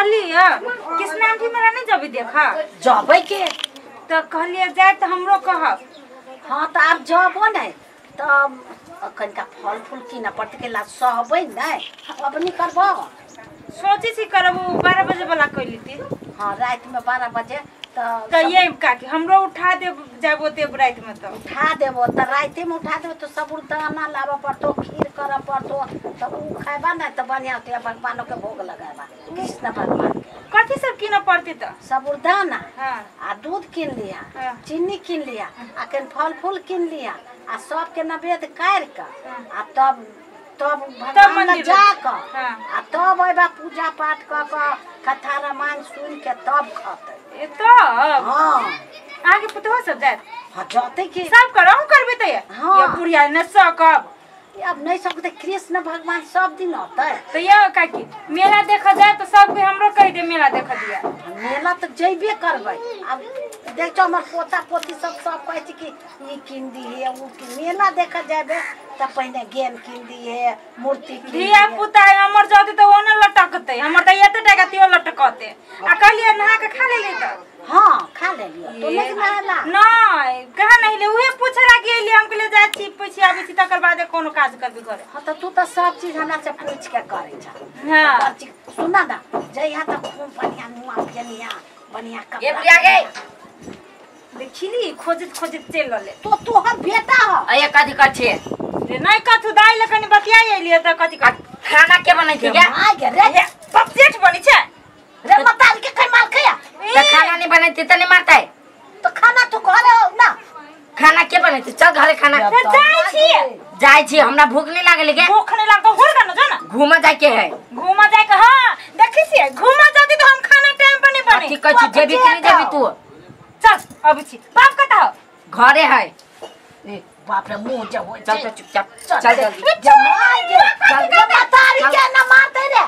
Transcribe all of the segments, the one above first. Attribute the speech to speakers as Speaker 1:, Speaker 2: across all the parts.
Speaker 1: कहलिए कृष्णा आंटी मेरा नहीं जबी देखा
Speaker 2: जबै के
Speaker 1: तो कहलिए जाए तो हमरो कहब।
Speaker 2: हाँ तो आप जबो नहीं तो कनिका फल फूल किन पड़ते के ला सहबै नहीं अब नहीं करबो
Speaker 1: सोची छी करब 12 बजे वाला कह लेती।
Speaker 2: हाँ रात में 12 बजे
Speaker 1: तो ये काकी हमरो उठा दे जाबो ते रात में तो
Speaker 2: उठा देबो त राते में उठा देबो तो साबुदाना लाबऽ पड़तो खीर करऽ पड़तो तो उ खाइबा ना तो बढ़िया होते भगवानों के भोग लगाबा कृष्ण भगवान के।
Speaker 1: कथी सब किन पड़ते तो
Speaker 2: साबुदाना।
Speaker 1: हां
Speaker 2: आ दूध किन लिया।
Speaker 1: हाँ।
Speaker 2: चीनी किन लिया आ कन फल फूल किन लिया आ सब के नैवेद्य कर के आ तब तब भगवान लग जा के।
Speaker 1: हां
Speaker 2: आ तब अइबा पूजा पाठ क के कथा रामायण सुन के तब खतै
Speaker 1: ए तब।
Speaker 2: हां
Speaker 1: आगे पुतहो सब जात।
Speaker 2: हां जाते के
Speaker 1: सब करहु करबे त
Speaker 2: हाँ।
Speaker 1: ये बुढ़िया न सकब
Speaker 2: अब नहीं सकते कृष्ण भगवान सब दिन होते
Speaker 1: तो ये काकी मेला देखा जाए तो सब कोई हमरो कह दे मेला देखा दिया
Speaker 2: मेला तो जइबे करबै। अब देखो हमर पोता पोती सब सब कहै छै कि ई किन दिहे उ कि मेला देखा जाबे त पहिने गेन किन दिहे मूर्ति किन
Speaker 1: धिया पुता हमर जाते तो ओने लटकते हमर त एते टाका तियो लटकते आ कहलिए नहा के खा लेली त।
Speaker 2: हां खा लेलियो तो नहीं नहाला
Speaker 1: नहीं कहा नहीं ले उहे पूछे लागी एली हम कहले जाय छी पूछि आबै छी तकर बाद कोनो काज करबी करे।
Speaker 2: हां त तू त सब चीज हमरा से पूछ के करै छ।
Speaker 1: हां
Speaker 2: सुना ना जइहा त खूब बढ़िया नुआ पेनिया बढ़िया कपड़ा
Speaker 3: ए बुढ़िया गे
Speaker 1: देखिली खोजत खोजत चल रहले
Speaker 2: तो तोहर बेटा ह
Speaker 3: अये कथी कर छे
Speaker 1: रे नहीं कथु दाइ ले कनी बतिया एलिए त कथी कर
Speaker 3: खाना के बनै छी गे
Speaker 2: आ गे रे
Speaker 1: बाप जेठ बनै छै
Speaker 2: रे मताल के कई मार खया
Speaker 3: त खाना नहीं बनैती त नहीं मारतै
Speaker 2: तो खाना तू घरे हो ना
Speaker 3: खाना के बनैती चल घरे खाना
Speaker 1: त जाय छी
Speaker 3: जाय छी हमरा भूख नहीं लागल गे
Speaker 1: भूख नहीं लागल हुर न जा ना
Speaker 3: घूमा जाय के है
Speaker 1: घूमा जाय के। हां देखै छी घूमा जाती त हम खाना टाइम पर नहीं बने
Speaker 3: कथी कहै छी जेबी कि नहीं जेबी तू
Speaker 1: चल अबै छी बाप कता हो
Speaker 3: घरे है
Speaker 2: ए बाप रे मुंह जे होय
Speaker 3: चल चल चुपचाप चल जल्दी
Speaker 2: जमाई गे चल मतारी के ना मारते रे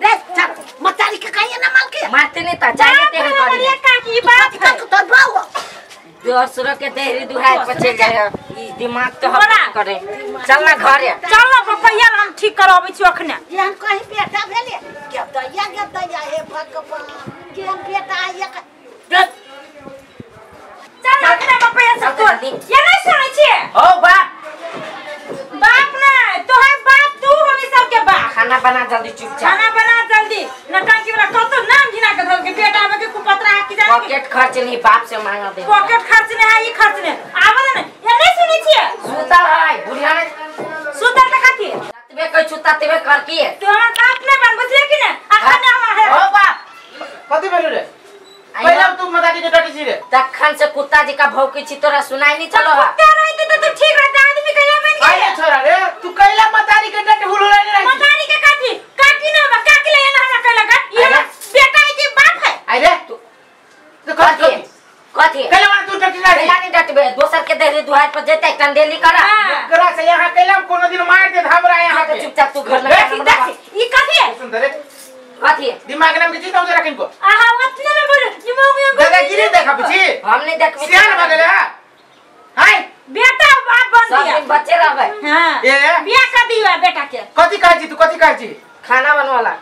Speaker 2: रे चल मतारी के कहिए ना मार के
Speaker 3: मारते नहीं त जाए ते है
Speaker 1: करी काकी बात
Speaker 2: कर तोर बाऊ
Speaker 3: दोसरो के देहरी दुहाई पर चल जाए ई दिमाग तो हम करे चल ना घरे
Speaker 1: चल ना पपैया हम ठीक कराबै छी अखने
Speaker 2: एहन कहीं बेटा भेले के दैया के दैया हे भगवान केहन बेटा आइया
Speaker 1: चल अखने पपैया सब तोड़ ये नहीं सुनै छी
Speaker 3: ओ बाप
Speaker 1: बाप ना तोहर बाप तू होबी सबके बाप
Speaker 3: खाना बना जल्दी चुपचाप
Speaker 1: खाना बना जल्दी नटंकी वाला कतो नाम घिना के धल के बेटा आवे के कुपतरा की जाने
Speaker 3: पॉकेट खर्च नहीं बाप से मांगा दे
Speaker 1: पॉकेट खर्च नहीं है ई खर्च नहीं आवे ना ये नहीं सुनै छी
Speaker 3: सुतल है बुढ़िया ने
Speaker 1: सुतल त कथी
Speaker 3: तबे कह छुता तबे कर की
Speaker 1: तोहर बाप ने बन बुझले कि ना अखने हमर
Speaker 3: ओ बाप
Speaker 4: कथी भेलु रे पहिले तू मदारी के डटी छी रे
Speaker 3: तखन से कुत्ता जी का भौंकी छी तोरा सुनाई नहीं चलो हा
Speaker 1: कुत्ता रहते त तू ठीक रहते आदमी कहिया बन गेल
Speaker 4: अरे छोरा रे तू कैला मदारी के डट हुल हुलाई नहीं
Speaker 1: मदारी के काठी काकी ना बा काकी ले ना हमरा कहला का ये बेटा है कि बाप है
Speaker 4: अरे तू तो कथी
Speaker 3: कथी
Speaker 4: कैला मार तू डटी ना
Speaker 3: कैला नहीं डटबे दोसर के देहरी दुहाई पर जेतै कंडेली करा
Speaker 4: एकरा से यहां कैला कोनो दिन मार दे हमरा यहां के
Speaker 3: चुपचाप तू घर में
Speaker 1: देख ई कथी है
Speaker 4: सुन रे
Speaker 3: कथी
Speaker 4: दिमाग नाम के चीज ना रखिन को
Speaker 1: आहा ओतने में बोल दिमाग में
Speaker 4: दादागिरी देखा छी
Speaker 3: हम नहीं देखबी
Speaker 4: सियान भ गेले हां हाय
Speaker 1: बेटा बाप बन
Speaker 3: सब
Speaker 1: दिया
Speaker 3: दिन बच्चे रहबे।
Speaker 1: हां
Speaker 4: ए
Speaker 1: बियाह कर दियो बेटा के
Speaker 4: कथी कहै छी तू कथी कहै छी
Speaker 3: खाना बनवाला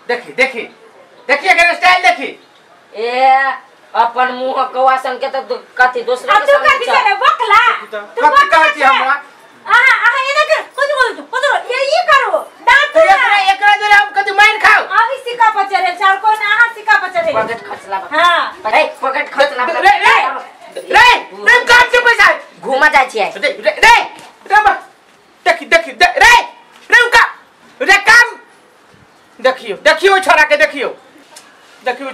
Speaker 4: देखी देखी देखी एकर स्टाइल देखी
Speaker 3: ए अपन मुंह कौआ सन के त कथी दोसर
Speaker 1: के तू कथी करे बकला
Speaker 4: तू कथी कहै छी हमरा
Speaker 1: आहा आहा एने कर कुछ बोल कुछ ये ये करो दांत
Speaker 4: तो एकरा एकरा जरे हम कथी मार खाओ
Speaker 1: अभी सिक्का पर चढ़े चार कोन आहा सिक्का पर चढ़े
Speaker 3: पॉकेट खर्च लाबा।
Speaker 1: हां
Speaker 3: ए पॉकेट खर्च लाबा
Speaker 4: रे रे रे रे काम से पैसा
Speaker 3: घुमा जाय छी
Speaker 4: रे रे रे रे देखी देखी रे रे उका रे काम देखियो देखियो छोरा के देखियो देखियो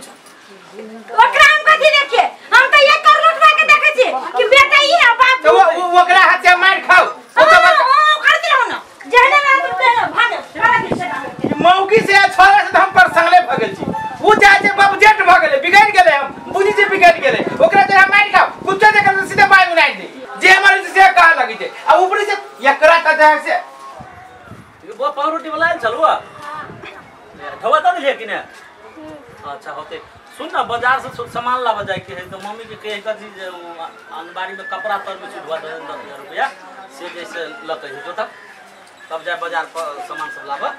Speaker 1: ओकरा हम कथी देखिए हम त एक कर लुटवा के देखै छी कि बेटा ई है बाप
Speaker 4: तो वो ओकरा हाथ से मार खाओ
Speaker 1: ओ त ओ कर दे ना जेहने ना तू तेने भाग मारा दे
Speaker 4: मौकी से छोरा से हम पर संगले भ गेल छी उ जाय जे बाप जेठ भ गेले बिगड़ गेले हम बुझी जे बिगड़ गेले ओकरा जे हम मार खाओ कुछ देखल सीधे बाय उनाइ दे जे हमर से कहा लगी छै आ ऊपरी से एकरा त जाय से
Speaker 5: वो पावरोटी वाला आयल छलुआ ठवा त देलियै कि ने अच्छा होते सुन ना बाजार से सामान लाबा जाय के है तो मम्मी के कहे कथी जे अलमारी में कपड़ा तर में छुटवा दे 10,000 रुपया से जैसे लके हेतो तब तब जाय बाजार पर सामान सब लाबा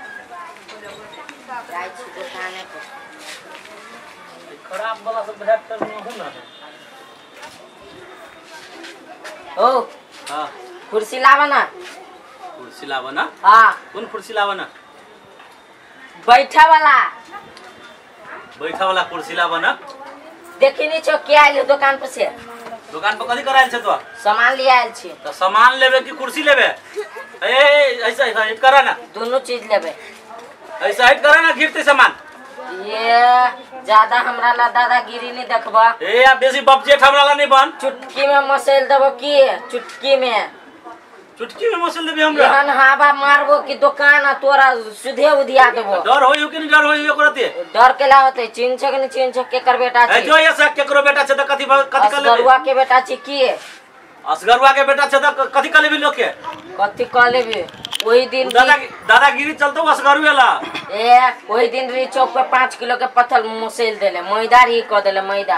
Speaker 3: जाय छी दुकाने पर
Speaker 5: खराब वाला सब भेट कर न हो ना।
Speaker 3: ओ
Speaker 5: हां
Speaker 3: कुर्सी लावा ना।
Speaker 5: कुर्सी लावा ना?
Speaker 3: हां।
Speaker 5: कौन कुर्सी लावा ना?
Speaker 3: बैठा वाला।
Speaker 5: बैठा वाला कुर्सी लावा ना?
Speaker 3: देखी नहीं छो के आइल दुकान पर से।
Speaker 5: दुकान पर कथी करायल छे तो?
Speaker 3: सामान ले आयल छी।
Speaker 5: तो सामान लेबे कि कुर्सी लेबे? ए ऐसा ऐसा हिट करा ना।
Speaker 3: दोनों चीज लेबे।
Speaker 5: ऐसा हिट करा ना गिरते सामान।
Speaker 3: ये ज्यादा हमरा ला दादागिरी नहीं देखबा।
Speaker 5: ए आ बेसी बपजेठ हमरा ला नहीं बन।
Speaker 3: चुटकी में मसल देबो की? चुटकी में।
Speaker 5: चुटकी में मसल देबे हमरा?
Speaker 3: एहन हवा मारबो कि दुकान आ तोरा सुधे उधिया देबो।
Speaker 5: डर होइयो कि नहीं डर होइयो करते?
Speaker 3: डर के ला होते चिन्ह छे कि नहीं चिन्ह छे केकर बेटा छी?
Speaker 5: ए जो ये सब केकरो बेटा छे त कथि कथि कर लेबे?
Speaker 3: असगरुआ के बेटा छी की?
Speaker 5: असगरुआ के बेटा छे त कथि कर लेबी लोग के?
Speaker 3: कथि कर लेबी? वही दिन
Speaker 5: दादागिरी चलतो असगरुए ला।
Speaker 3: ए वही दिन री चौक पे 5 किलो के पत्थर मसेल देले, मैदा री क देले मैदा।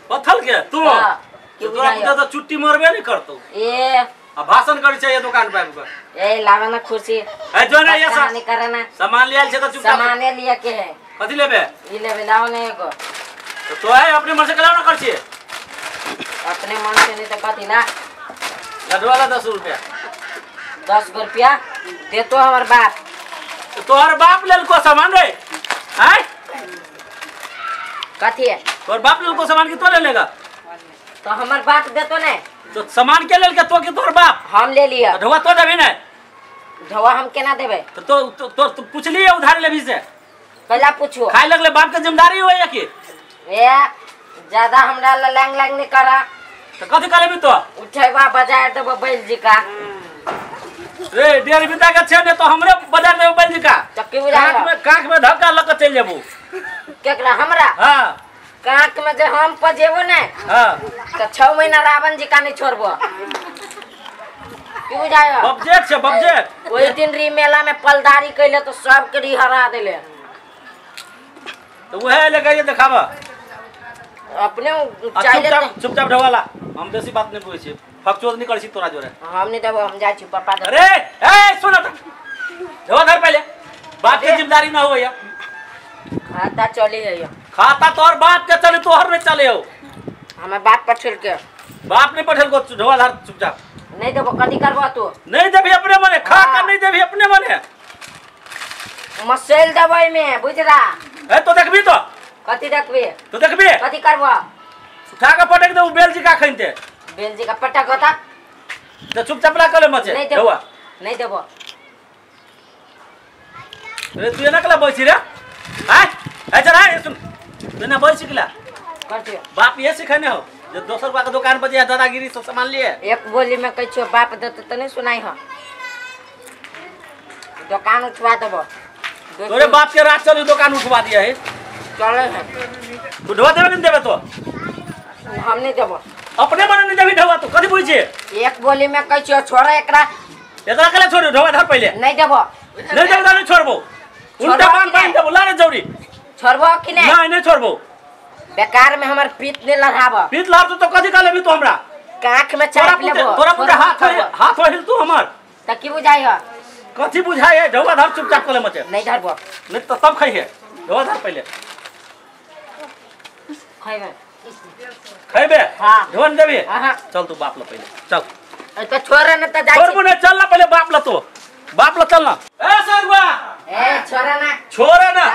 Speaker 5: पत्थर के तू?
Speaker 3: के
Speaker 5: तोरा तो चुट्टी मरबे नहीं करतो।
Speaker 3: ए
Speaker 5: आ भाषण करै छै ये दुकान पर आबि के।
Speaker 3: ए लावा ना कुर्सी।
Speaker 5: ए जो ना ये
Speaker 3: नहीं करे ना।
Speaker 5: सामान ले आयल छै त चुपचाप।
Speaker 3: सामाने लिया के है।
Speaker 5: कथि लेबे?
Speaker 3: ई लेबे लाओ ना एगो।
Speaker 5: तो तो है अपने मन से कलाव ना कर छिए।
Speaker 3: अपने मन से नहीं त कथि ना।
Speaker 5: लडवा ला 10 रुपया।
Speaker 3: 10 रुपया दे तो हमर बाप।
Speaker 5: तो तोहर बाप लेलको सामान रे? हैं?
Speaker 3: कथि है?
Speaker 5: तोहर बाप लेलको सामान की तो ले लेगा?
Speaker 3: तो हमर बाप देतो ने।
Speaker 5: तो सामान के लेलके तो की तोहर बाप?
Speaker 3: हम ले लिया।
Speaker 5: तो ढोआ तो देबी ने?
Speaker 3: ढोआ हम केना देबे?
Speaker 5: तो तो तो पूछलिए उधार लेबी से?
Speaker 3: पहला पूछो।
Speaker 5: खाए लगले बाप के जिम्मेदारी होय की?
Speaker 3: ए ज्यादा हमरा ला लांग लांग नहीं करा।
Speaker 5: तो कथि करेबी तो?
Speaker 3: उठेबा बाजार देबो बैल जी का।
Speaker 5: रे डेढ़ बिता के छे ने तो हमरे बाजार देबो बैल जी का।
Speaker 3: तो की बुझाय?
Speaker 5: कांख में धक्का लग के चल जेबो।
Speaker 3: केकरा हमरा?
Speaker 5: हां।
Speaker 3: कांख में जे हम पजेबो ने।
Speaker 5: हां।
Speaker 3: तो 6 महीना रावण जी का नहीं छोड़बो। की बुझाय?
Speaker 5: बबजेट छे बबजेट।
Speaker 3: ओहि दिन री मेला में पलदारी कैले तो सब के री हरा देले।
Speaker 5: तो वह लेके ये देखाबा।
Speaker 3: अपने चाहे
Speaker 5: चुपचाप ढवाला। हम बेसी बात नहीं पूछे छी। फकचोद नहीं करै छी तोरा जोरे।
Speaker 3: हम नहीं देबो, हम जाइ छी पापा दे।
Speaker 5: अरे ए सुन त ढवा धर पहले। बाप के जिम्मेदारी ना होया।
Speaker 3: खाता चली जाइयो।
Speaker 5: खाता तोहर बाप के चले तोहर नहीं चले हो।
Speaker 3: हमें बाप पठेल के।
Speaker 5: बाप नहीं पठेल को ढवा धर चुपचाप।
Speaker 3: नहीं देबो कथि करबो तू?
Speaker 5: नहीं देबी अपने मने खा कर नहीं देबी अपने मने।
Speaker 3: मसेल देबै में बुझरा।
Speaker 5: ए तो देखबी तो
Speaker 3: कथि देखबी?
Speaker 5: तो देखबी
Speaker 3: कथि करबो?
Speaker 5: उठा के पटक देबो बेल जी का खनते।
Speaker 3: बेल जी का पटक होता
Speaker 5: तो चुपचाप ला कले मचे ढवा।
Speaker 3: नहीं देबो।
Speaker 5: अरे तू एना कला बैसी रे? हां ए चल आ सुन तू एना बैसी कला
Speaker 3: कथि?
Speaker 5: बाप ये सिखाने हो जो दोसर बा के दुकान पर जे दादागिरी सब सामान लिए।
Speaker 3: एक बोली में कहै छियो बाप देते त नहीं सुनाई हो। दुकान उठवा देबो।
Speaker 5: तोरे बाप के रात चल दुकान उठवा दिया है।
Speaker 3: चले है।
Speaker 5: तू ढवा देबे नहीं देबे तो?
Speaker 3: हम नहीं देबो।
Speaker 5: अपने मन नहीं देबी ढवा तो कथि बुझै?
Speaker 3: एक बोली में कहै छियो छोड़ एकरा।
Speaker 5: एकरा कला छोड़ ढवा धर पहिले।
Speaker 3: नहीं देबो।
Speaker 5: नहीं देबो नहीं छोड़बो। उल्टा बांध बांध देबो ला रे जौरी।
Speaker 3: छोड़बो कि नहीं?
Speaker 5: नहीं नहीं छोड़बो।
Speaker 3: बेकार में हमर पीत नहीं लड़ाबो।
Speaker 5: पीत लड़ तो कथि का लेबी तू हमरा?
Speaker 3: काख में चाप लेबो।
Speaker 5: तोरा पुते हाथ हाथ हिल तू हमर।
Speaker 3: त की बुझाय हो?
Speaker 5: कथि बुझाय है? ढवा धर चुपचाप कले मचे।
Speaker 3: नहीं धरबो।
Speaker 5: नहीं तो तब खाइहे। ढवा धर पहिले।
Speaker 3: खैबे।
Speaker 5: खैबे?
Speaker 3: हां।
Speaker 5: ढवा नहीं देबी?
Speaker 3: हां।
Speaker 5: चल तू बाप ल पहिले चल।
Speaker 3: तो छोड़ न त जाय।
Speaker 5: छोड़बो नहीं चल ना पहिले बाप ल तो। बाप ल चल ना। ए सरवा
Speaker 3: ए छोड़ ना।
Speaker 5: छोड़ ना।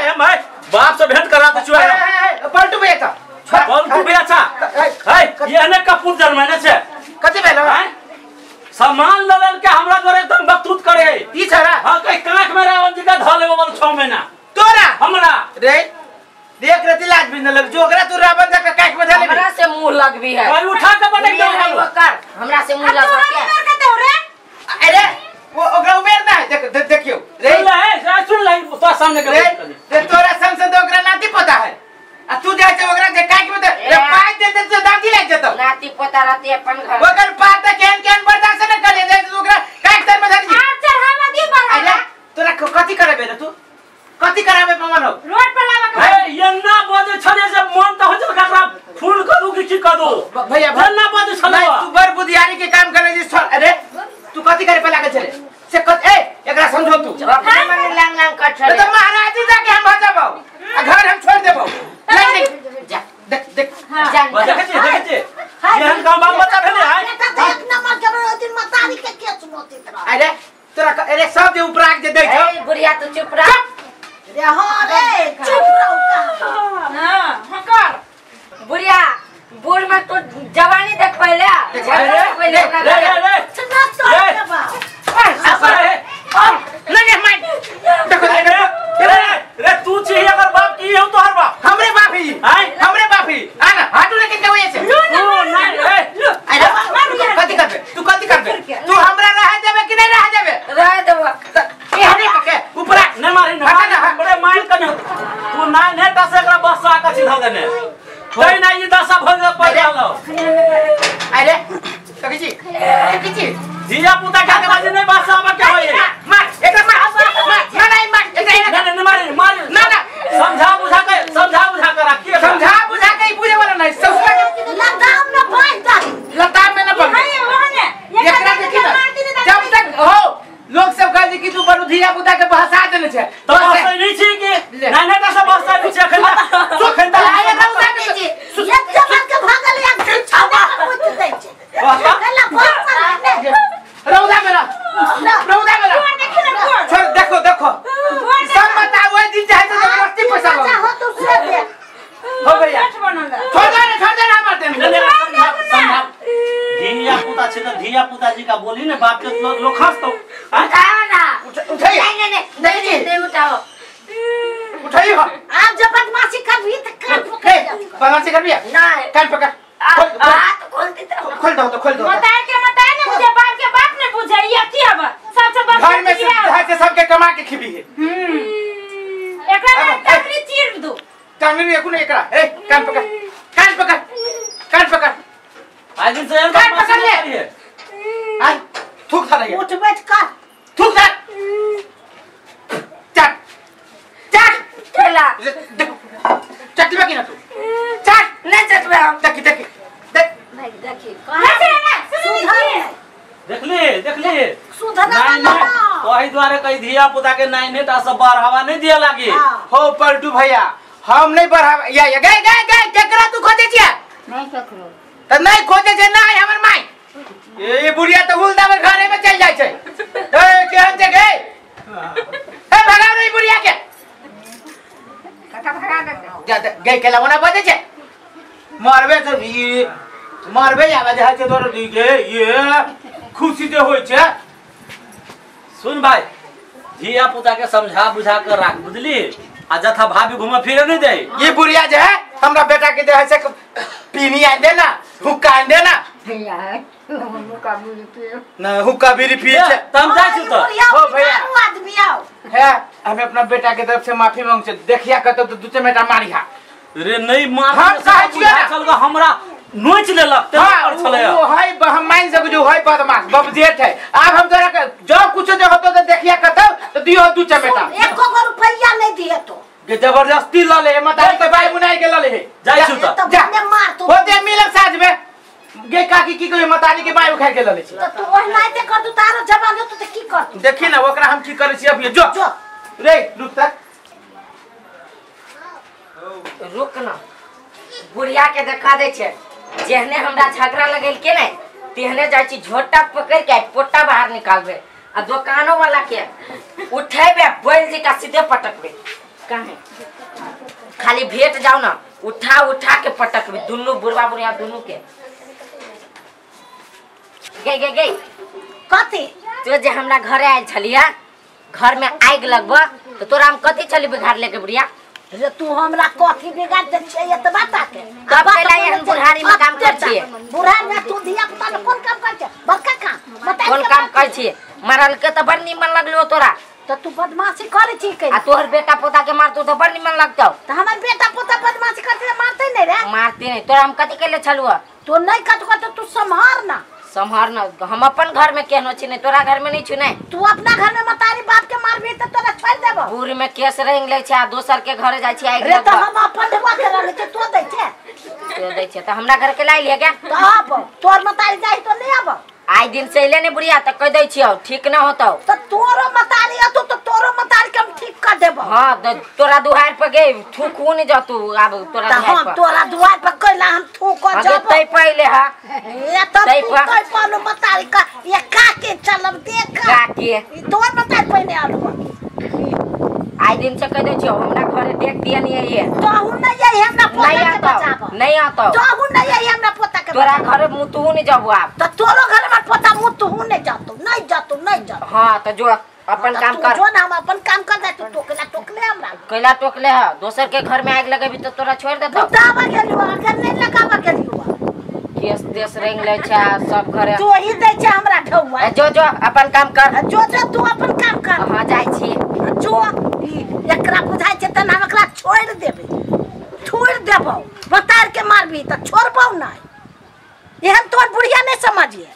Speaker 5: ए भाई बाप से भेंट करा दे चुआ।
Speaker 4: पलटू भैया था।
Speaker 5: पलटू भैया था। हे ये ने कपूर जन्मने छे।
Speaker 4: कथि भेलो?
Speaker 5: सामान ललन के हमरा द्वारा एकदम बकतूत करे है।
Speaker 4: ई छरा?
Speaker 5: हां कई कांख में रावण जी का ध लेबो बल 6 महीना।
Speaker 4: तोरा?
Speaker 5: हमरा
Speaker 4: रे देख रति लाज भी न लग जो ओकरा तू रावण जा के कांख में ध लेबी।
Speaker 3: हमरा से मुंह लगबी है।
Speaker 5: और उठा के पटक दे
Speaker 3: कर। हमरा से मुंह लगबा के।
Speaker 1: रे
Speaker 4: अरे वो ओकरा उबेर ना है देख देखियो रे।
Speaker 5: सुन ले सुन ले तो सामने के
Speaker 4: रे तोरा संग से तो ओकरा नाती पता है आ तू जाय छै ओकरा जे कांख में रे पाई दे दे तो दांती लाग जतो।
Speaker 3: नाती पोता रहती अपन घर।
Speaker 4: ओकर पाता केन केन बर्दाश्त न करे जाय तू ओकरा कांख तर में धरी।
Speaker 1: आ चढ़ावा दी बड़ा।
Speaker 4: अरे तोरा कथि करबे रे तू? कथि कराबे पवन हो?
Speaker 1: रोड पर लावा के।
Speaker 5: ए यन्ना बजे छले से मन त हो जल ककरा फोन करू कि की करू
Speaker 4: भैया
Speaker 5: यन्ना बजे छले।
Speaker 4: तू बड़ बुधियारी के काम करे जे। अरे तू कथि करे पे लागल छले से कत ए एकरा समझो तू
Speaker 3: अपने मन लांग लांग कर छले
Speaker 4: तो महाराज जी जाके हम भजबौ आ घर हम छोड़ देबौ।
Speaker 1: नहीं
Speaker 4: अरे तोरा अरे सब जे उपराग जे दै छौ।
Speaker 3: ए बुढ़िया तू चुप रह।
Speaker 2: रे हां रे चुप रहो का।
Speaker 1: हां हकर
Speaker 3: बुढ़िया बूढ़ में तो जवानी देख पहले।
Speaker 4: रे रे रे
Speaker 2: चना तो बाबा
Speaker 4: नहीं नहीं मार देखो
Speaker 5: रे रे तू छी अगर बाप की हो तोहर बाप
Speaker 4: हमरे बाप ही हमरे बाप ही आ ना हाथ लेके के होय छै।
Speaker 5: नहीं रे
Speaker 4: अरे कथि करबे तू कथि करबे तू हमरा रह देबे कि नहीं रह देबे?
Speaker 3: रह देबो।
Speaker 4: ए हमरे के ऊपर
Speaker 5: नहीं मारी ना बड़े मार कने तू ना ने टा से एकरा बस आ के सीधा देने तै ना ई दशा भग पड़ गेलो।
Speaker 4: अरे कथि छी कथि छी
Speaker 5: धिया पुता के बाजी नहीं बस आबा के होय।
Speaker 4: मार एकरा मार मार ना नहीं मार एकरा
Speaker 5: ना ना मार मार
Speaker 4: ना ना
Speaker 5: समझा बुझा के रखिए
Speaker 4: समझा बुझा के ई बुझे वाला नहीं ससुरा के
Speaker 2: लताम न बांध दे
Speaker 4: लताम में न बांध
Speaker 1: हाय वहां ने
Speaker 4: एकरा देखी ना जब तक हो लोग सब कह जे कि तू बड़ू धिया पुता के बहसा देने छै
Speaker 5: तो बहसा नहीं छी कि ना ना सब बहसा नहीं छी अखन अखन त
Speaker 4: आए रौदा के
Speaker 2: छी ये जब के भागल या छावा पूछ दै छै कला बहुत मारने
Speaker 4: रौदा में रौदा में छोड़ देखो देखो सब बता ओइ दिन चाहे तो जबरदस्ती पैसा लो
Speaker 2: हो तू से दे
Speaker 4: हो भैया छोड़ दे ना मारते
Speaker 5: समझा समझा धिया पुता छै त धिया पुता जी का बोली ने बाप के लोग हंस तो
Speaker 3: उठाओ ना
Speaker 4: उठाइए
Speaker 3: नहीं नहीं नहीं नहीं उठाओ
Speaker 4: उठाइए
Speaker 2: आप जब बदमाशी करबी त कान पकड़
Speaker 4: बदमाशी करबी
Speaker 3: नहीं
Speaker 4: कान पकड़
Speaker 3: हाथ खोल दे तो
Speaker 4: खोल दो तो खोल दो
Speaker 1: बताए के बताए ने मुझे बाप के बाप ने बुझे ये की हब सबसे बाप
Speaker 4: घर में से घर से सबके कमा के खिबी है।
Speaker 1: एकरा में टंगरी चीर दो
Speaker 4: टंगरी एको ने एकरा ए कान पकड़ कान पकड़ कान पकड़
Speaker 5: आज दिन से
Speaker 4: कान पकड़ ले आ थूक था रही
Speaker 2: उठ बैठ कर
Speaker 4: थूक था चट चट
Speaker 3: चला
Speaker 4: देखो चटबे की ना तू चट
Speaker 3: नहीं चटबे हम
Speaker 4: देखी देखी देख
Speaker 3: नहीं देखी
Speaker 1: ना सुधर
Speaker 5: देखली देखली
Speaker 2: सुधरना ना
Speaker 5: ओही द्वारे कई धिया पुता के नाइन टा सब बढ़ावा नहीं दिया लागी
Speaker 4: हो पलटू भैया हम नहीं बढ़ावा या या गए गए गए केकरा तू खोजे छिया
Speaker 3: नहीं केकरो
Speaker 4: त नहीं खोजे छै नहीं हमर माई ए बुढ़िया त हुल दाबर घरे में चल जाय छै ए केहन छै गे ए भगाओ रे बुढ़िया के
Speaker 3: कथा भगा दे
Speaker 4: जा गए केला ओना बजे छै मारबे त ई मारबे आवे जे छै तोर दी के ये खुशी जे होय छै।
Speaker 5: सुन भाई धिया पुता के समझा बुझा कर राख बुझली आ जथा भाभी घूमे फिरे नहीं दे
Speaker 4: ये बुढ़िया जे है हमरा बेटा के जे है से पीनी आन दे ना हुक्का आन दे ना ना हुक्का बीड़ी पिए छै
Speaker 5: त हम जाइ छी त
Speaker 4: हो भैया
Speaker 2: आदमी आओ
Speaker 4: है हम अपना बेटा के तरफ से माफी मांग छै देखिया कतौ तो दू चमेटा मारिहा
Speaker 5: रे नहीं मार
Speaker 4: हम कहै छियै ना
Speaker 5: चल हमरा नोच लेलक ते पर छलै
Speaker 4: वो है हम मान सक जो है बदमाश बबजेठ है आब हम तोरा के जो कुछ जे होतो त देखिया कतौ तो दियो दू चमेटा
Speaker 2: एको गो रुपैया नहीं दिए तो
Speaker 4: के जबरदस्ती ल ले मतारी के बाई बुनाई के ल ले
Speaker 5: जाइ छी त
Speaker 4: जा
Speaker 2: ने मार तू
Speaker 4: होते मिलक साँझ में गे काकी की कहे मतारी के बाई उखाड़ के ल ले छी
Speaker 2: त तू ओहनाइते कर दू तारो जवान होतो त की कर तू
Speaker 4: देखी ना ओकरा हम की करै छी अभी जो
Speaker 2: जो
Speaker 4: रे रुक त
Speaker 3: रुक ना बुढ़िया के देखा दे छै जेहने हमरा झगड़ा लगेल के नहीं तेहने जाइ छी झोटा पकड़ के पोटा बाहर निकालबे आ दुकानो वाला के उठेबे बैल जी का सीधे पटकबे काहे खाली भेट जाओ ना उठा उठा के पटकबे दुनू बुढ़वा बुढ़िया दुनू के गई गई गई
Speaker 2: कथी
Speaker 3: तो जे हमरा घरे आयल छलिया घर में आगि लगबो तो तोरा हम कथी छली बिगाड़ लेके बुढ़िया
Speaker 2: रे तू हमरा कथी बिगाड़ दे छै एतबा ताके
Speaker 3: तब कैला एहन बुढ़ारी में काम कर छियै
Speaker 2: बुढ़ारी में तू धिया पुता में कोन काम कर छै बड़का काम बता
Speaker 3: कोन काम कर छियै मारल के त बड़ निमन लगलो तोरा
Speaker 2: त तू बदमाशी करे छी के
Speaker 3: आ तोहर बेटा पोता के मारतो त बड़ निमन लगतौ
Speaker 2: त हमर बेटा पोता बदमाशी करते मारते नहीं रे
Speaker 3: मारते नहीं तोरा हम कथी केले छलुआ
Speaker 2: तो नहीं कत कत तू संभार ना
Speaker 3: संभार ना हम अपन घर में केहनो छी नहीं तोरा घर में नहीं छु नहीं
Speaker 2: तू अपना घर में मतारी बाप के मारबी त तोरा छोड़ देबो
Speaker 3: बूढ़ में केस रंग ले छै आ दोसर के घरे जाय छी आगि
Speaker 2: रे त हम अपन ढवा के रंग छै तो दै छै
Speaker 3: तो दै छै त हमरा घर के लाई ले के
Speaker 2: त आब तोर मतारी जाई तो नहीं आब
Speaker 3: आई दिन से अइले ने बुढ़िया त कह दै छियौ ठीक ना होतौ
Speaker 2: त तोरो मतारी अतो त तोरो मतारी के हम ठीक कर देबो
Speaker 3: हां तोरा दुहार पर गे थूकू नहीं जतू आब तोरा
Speaker 2: त
Speaker 3: दुहार
Speaker 2: हम
Speaker 3: पर
Speaker 2: तोरा दुआर पर कैला हम थूक
Speaker 3: आगे
Speaker 2: जब
Speaker 3: तै पहिले हा
Speaker 2: ए त
Speaker 3: तै
Speaker 2: तू
Speaker 3: पर।
Speaker 2: तै पालो मतारी का ये का के चलब देख
Speaker 3: का के
Speaker 2: ई तोर बता पहिने आलू
Speaker 3: आई दिन से कह दे छियो हमरा घरे देख दिया नहीं है
Speaker 2: तोहू नहीं आई हमरा पोता
Speaker 3: नहीं
Speaker 2: के
Speaker 3: आता
Speaker 2: बचाब
Speaker 3: नहीं आता
Speaker 2: तोहू नहीं आई हमरा पोता के
Speaker 3: तोरा
Speaker 2: बचाब।
Speaker 3: घरे मुँह तू नहीं जाबू आप
Speaker 2: तो तोरो घर में पोता मुँह तोहू नहीं जातो नहीं जातो नहीं जातो।
Speaker 3: हाँ तो जो अपन
Speaker 2: तो
Speaker 3: काम
Speaker 2: तू
Speaker 3: कर
Speaker 2: जो ना हम अपन काम कर दे तू टोकला टोकले हमरा
Speaker 3: कैला टोकले है दोसर के घर में आग लगेबी तो तोरा छोड़ देतो
Speaker 2: बुतावा गेलियो अगर नहीं लगावा गेलियो
Speaker 3: केस देश रेंग ले छा सब घरे
Speaker 2: तू ही दै छै हमरा ढौआ
Speaker 3: ए, जो जो अपन काम कर
Speaker 2: जो जो तू अपन काम कर।
Speaker 3: हाँ जाइ छी
Speaker 2: जो ई एकरा बुझाइ छै तन हम एकरा छोड़ देबै छोड़ देबौ बतार के मारबी त छोड़बौ नहीं एहन तोर बुढ़िया नहीं समझिए।